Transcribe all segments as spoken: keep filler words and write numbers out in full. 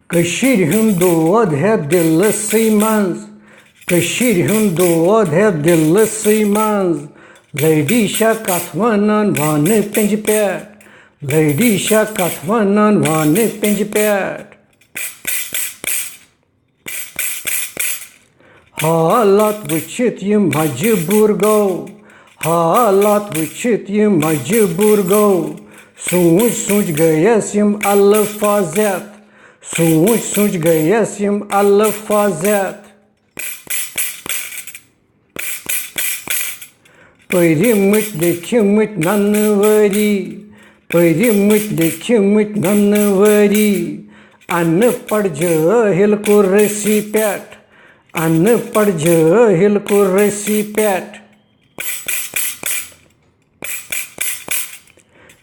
کٔشیٖرِ ہُنٛد دود ہٮ۪تھ دِلسٕے منٛز، کٔشیٖرِ ہُنٛد دود ہٮ۪تھ دِلسٕے منٛز۔ لٔڈی چھا کتھ ونان وانہٕ پنجہِ پٮ۪ٹھ، لٔڈی چھا کتھ ونان وانہٕ پنجہِ پٮ۪ٹھ۔ حالات وٕچھِتھ یہِ مجبوٗر گوٚو، حالات وٕچھِتھ یہِ مجبوٗر گوٚو۔ سوٗنٛچ سوٗنٛچ گٔیَس یِم الفاظ ہٮ۪تھ، سوٗنٛچ سوٗنٛچ گٔیَس یِم الفاظ ہٮ۪تھ۔ پٔرۍمٕتۍ لیٚکھمٕتۍ نَنہٕ وٲری، پٔرۍمٕتۍ لیٚکھمٕتۍ نَنہٕ وٲری۔ اَنہٕ پَڑھ جٲہِل کُرسی پٮ۪ٹھ، اَنہٕ پَڑھ جٲہِل کُرسی پٮ۪ٹھ۔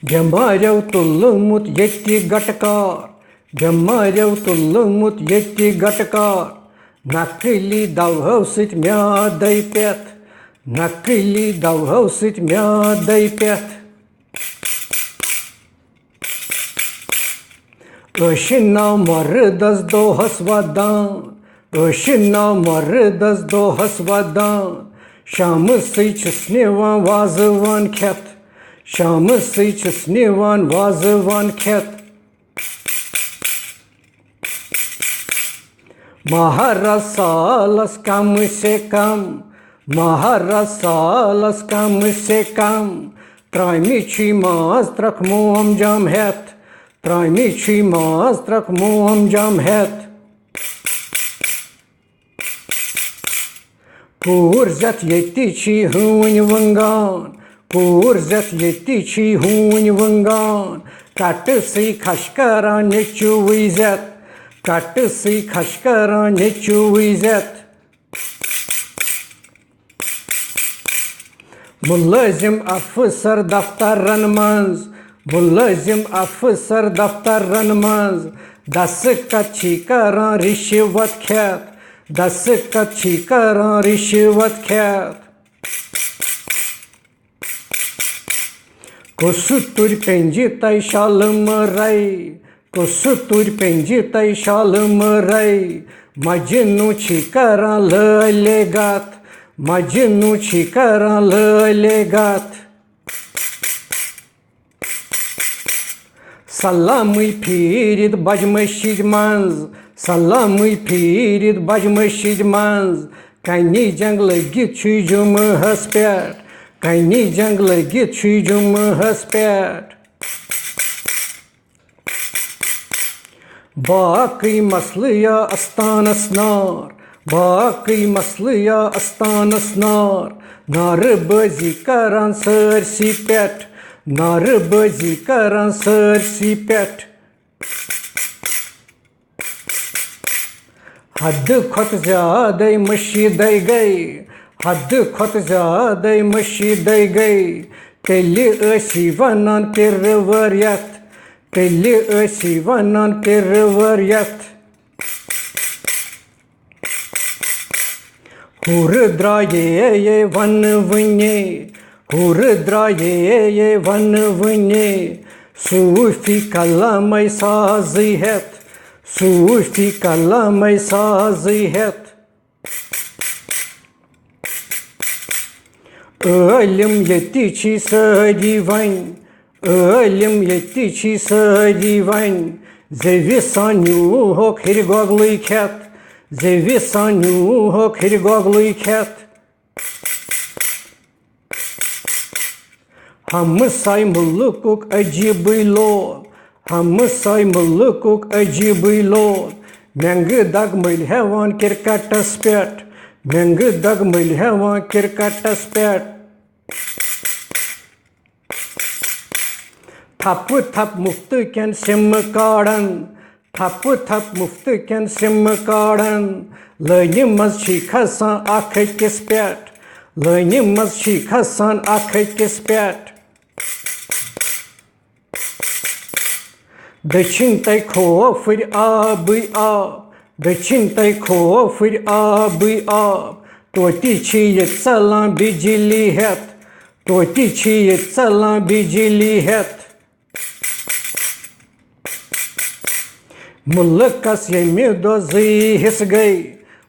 بٮ۪ماریو تُلمُت ییٚتہِ گٹہٕ کار، بٮ۪ماریو تُلمُت ییٚتہِ گٹہٕ کار۔ نقلی دوہو سۭتۍ میادَے پٮ۪تھ، نقلی دوہو سۭتۍ میادَے پٮ۪تھ۔ ٲشہِ ناو مردس دۄہس ودان، ٲشہِ ناو مردس دۄہس ودان۔ شامسٕے چھِس نِوان وازوان کھٮ۪تھ، شامسٕے چھِس نِوان وازوان کھٮ۪تھ۔ مہراز سالس کم سے کم، مہراز سالس کم سے کم۔ ترٛامہِ چھُے ماز ترٛکھ موم جام ہٮ۪تھ، ترٛامہِ چھُے ماز ترٛکھ موم جام ہٮ۪تھ۔ کوٗر زٮ۪تھ ییٚتہِ چھی ہوٗنۍ وٕنٛگان، کوٗر زٮ۪تھ ییٚتہِ چھی ہوٗنۍ وٕنٛگان۔ کَٹہٕ سٕے کھَش کَران نیٚچوٗوٕے زٮ۪تھ، کَٹہٕ سٕے کھَش کَران نیٚچوٗوٕے زٮ۪تھ۔ مُلٲزِم افسر دفترن منٛز، مُلٲزِم افسر دفترن منٛز۔ دستخط چھی کران رِشوت کھٮ۪تھ، دستخط چھی کران رِشوت کھٮ۪تھ۔ کُس تُرِ پینجہِ تۄہہِ شالہٕ مٲرے؟ کُس تُرِ پینجہِ تۄہہِ شالہٕ مٲرے؟ مجنوٗ چھی کران لٲلے گتھ، مجنوٗ چھی کران لٲلے گتھ۔ سلامٕے پھیٖرِتھ بجہِ مٔشیٖد منٛز، سلامٕے پھیٖرِتھ بجہِ مٔشیٖد منٛز۔ کنہِ جنگ لٔگِتھ چھُے جُمعہس پٮ۪ٹھ، کنہِ جنگ لٔگِتھ چھُے جُمعہس پٮ۪ٹھ۔ باقٕے مسلہٕ یا استانس نار، باقٕے مسلہٕ یا استانس نار۔ نعرٕ بٲزی کران سٲرسٕے پٮ۪ٹھ، نعرٕ بٲزی کران سٲرسٕے پٮ۪ٹھ۔ حدٕ کھۄتہٕ زیادَے مٔشیٖدَے گٔے، حدٕ کھۄتہٕ زیادَے مٔشیٖدَے گٔے۔ تیٚلہِ ٲسی وَنان پِرٕ وٲرۍ یَتھ، تیٚلہِ ٲسی وَنان پِرٕ وٲرۍ یَتھ۔ حورٕ درٛایے یے ونہٕ وٕنی، حورٕ درٛایے یے ونہٕ وٕنی۔ صوٗفی کلامے سازٕے ہٮ۪تھ، صوٗفی کلامے سازٕے ہٮ۪تھ۔ عٲلِم ییٚتہِ چھی سٲری وۄنۍ، عٲلِم ییٚتہِ چھی سٲری وۄنۍ۔ زیوِ سان نیوٗہوکھ ہِرِ گۄگلٕے کھٮ۪تھ، زیوِ سان نیوٗہوکھ ہِرِ گۄگلٕے کھٮ۪تھ۔ ہمساے مُلکُک عجیٖبٕے لول، ہمساے مُلکُک عجیٖبٕے لول۔ مٮ۪نٛگہٕ دگ مٔلۍ ہٮ۪وان کرکٹس پٮ۪ٹھ، مٮ۪نٛگہٕ دگ مٔلۍ ہٮ۪وان کرکٹس پٮ۪ٹھ۔ تھپہٕ تھپھ مُفتہٕ کٮ۪ن سِمہٕ کارڈن، تھپہٕ تھپھ مُفتہٕ کٮ۪ن سِمہٕ کارڈن۔ لٲنہِ منٛز چھی کھسان اکھ أکِس پٮ۪ٹھ، لٲنہِ منٛز چھی کھسان اکھ أکِس پٮ۪ٹھ۔ دٔچھِنۍ تۄہہِ کھوفٕرۍ آبٕے آب، دٔچھِنۍ تۄہہِ کھوفٕرۍ آبٕے آب۔ توتہِ چھی ییٚتہِ ژلان بجلی ہٮ۪تھ، توتہِ چھی ییٚتہِ ژلان بجلی ہٮ۪تھ۔ مُلکس ییٚمہِ دۄہ زٕے حصہٕ گٔے،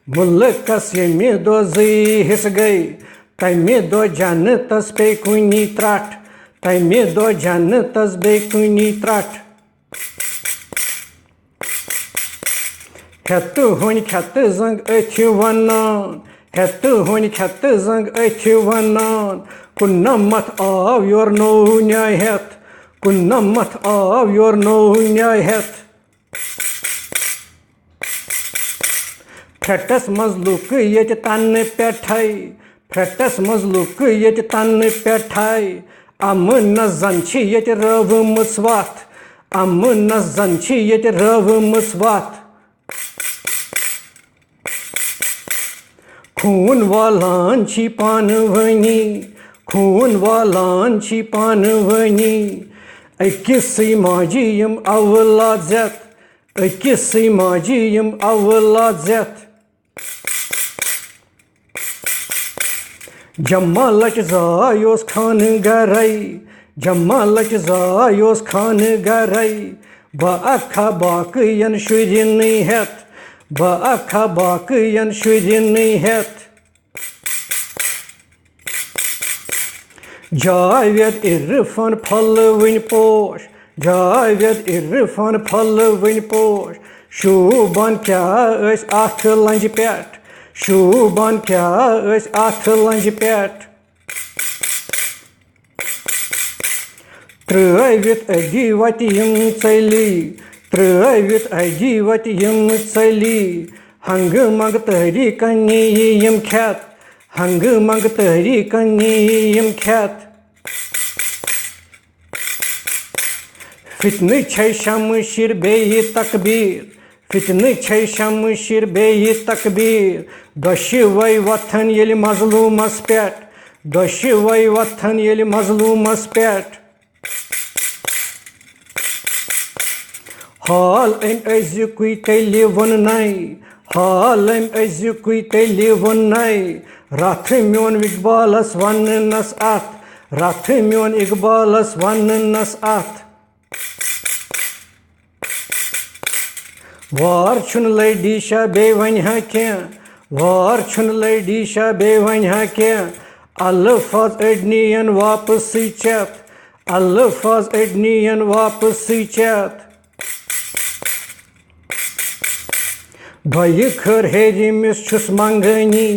مُلکس ییٚمہِ دۄہ زٕے حصہٕ گٔے، تمہِ دۄہ جنتس پیٚیہِ کُنی ترٹھ، تمہِ دۄہ جنتس بیٚیہِ کُنی ترٹھ۔ ہیٚتہٕ ہونۍ کھیٚتہٕ زنٛگ أتھۍ ونان، ہیٚتہٕ ہونۍ کھیٚتہٕ زنٛگ أتھۍ ونان، کُننمتھ آو یورٕ نوٚو نیاے ہیٚتھ، کُننمتھ آو یورٕ نوٚو نیاے ہیٚتھ۔ پھرٛٹس منٛز لُکہٕ ییٚتہِ تنہٕ پٮ۪ٹھے، پھرٛٹس منٛز لُکہٕ ییٚتہِ تنہٕ پٮ۪ٹھے، امنس زن چھِ ییٚتہِ رٲومٕژ وتھ، امنس زن چھِ ییٚتہِ رٲومٕژ وتھ۔ خوٗن والان چھی پانہٕ وٲنی، خوٗن والان چھی پانہٕ وٲنی، أکِسٕے ماجہِ یِم اولاد زٮ۪تھ، أکِسٕے ماجہِ یِم اولاد زٮ۪تھ۔ جمالچ زاے اوس خانہٕ گرے، جمالچ زاے اوس خانہٕ گرے، بہٕ اکھا باقین شُرٮ۪نٕے ہٮ۪تھ، بہٕ اکھا باقین شُرٮ۪نٕے ہٮ۪تھ۔ جاوید عرفان پھۄلہٕ وٕنۍ پوش، جاوید عرفان پھۄلہٕ وٕنۍ پوش، شوٗبان کیٛاہ ٲسۍ اَتھ لنٛجہِ پٮ۪ٹھ، شوٗبان کیٛاہ ٲسۍ اَتھ لنٛجہِ پٮ۪ٹھ۔ ترٛٲوِتھ أدی وَتہِ یِم ژٔلی، ترٛٲوِتھ أدی وَتہِ یِم ژٔلی، ہنٛگہٕ منٛگہٕ تحریٖکَن نِیہِ یِم کھٮ۪تھ، ہنٛگہٕ منٛگہٕ تحریٖکَن نِیہِ یِم کھٮ۪تھ۔ فتنہٕ چھے شمشیر بیٚیہِ تکبیر، فتنہٕ چھے شمشیر بیٚیہِ تکبیر، دۄشوے وتھن ییٚلہِ مظلومس پٮ۪ٹھ، دۄشوے وتھن ییٚلہِ مظلومس پٮ۪ٹھ۔ حال أمۍ أزیُکُے تیٚلہِ ووٚن نَے، حال أمۍ أزیُکُے تیٚلہِ ووٚن نَے، رَتھ میون اقبالس وننس اتھ، رَتھ میون اقبالس وننس اتھ۔ وار چھُنہٕ لڑی شاہ بیٚیہِ ونہِ ہا کینٛہہ، وار چھُنہٕ لڑی شاہ بیٚیہِ ونہِ ہا کینٛہہ، الفاظ أڑنِین واپسٕے چٮ۪تھ، الفاظ أڑنِین واپسٕے چٮ۪تھ۔ دۄیہِ خٲر ہیٚرِمِس چھُس منٛگٲنی،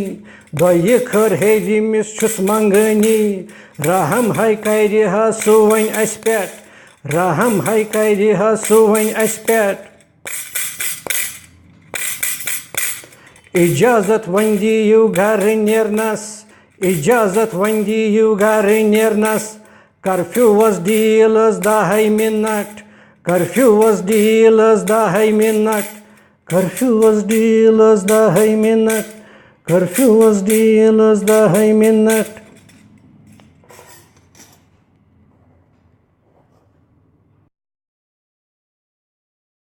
دۄیہِ خٲر ہیٚرِمِس چھُس منٛگٲنی، رحم ہے کرِ ہا سُہ وۄنۍ اَسہِ پٮ۪ٹھ، رحم ہے کرِ ہا سُہ وۄنۍ اَسہِ پٮ۪ٹھ۔ اجازت وۄنۍ دِیِو گرٕ نیرنس، اجازت وۄنۍ دِیِو گرٕ نیرنس، کرفیوس ڈیل ٲس دَہے منٹ، کرفیوس ڈیل ٲس دَہے منٹ، کرفیوس ڈیل ٲس دَہے منٹ، کرفیوس ڈیل ٲس دَہے منٹ۔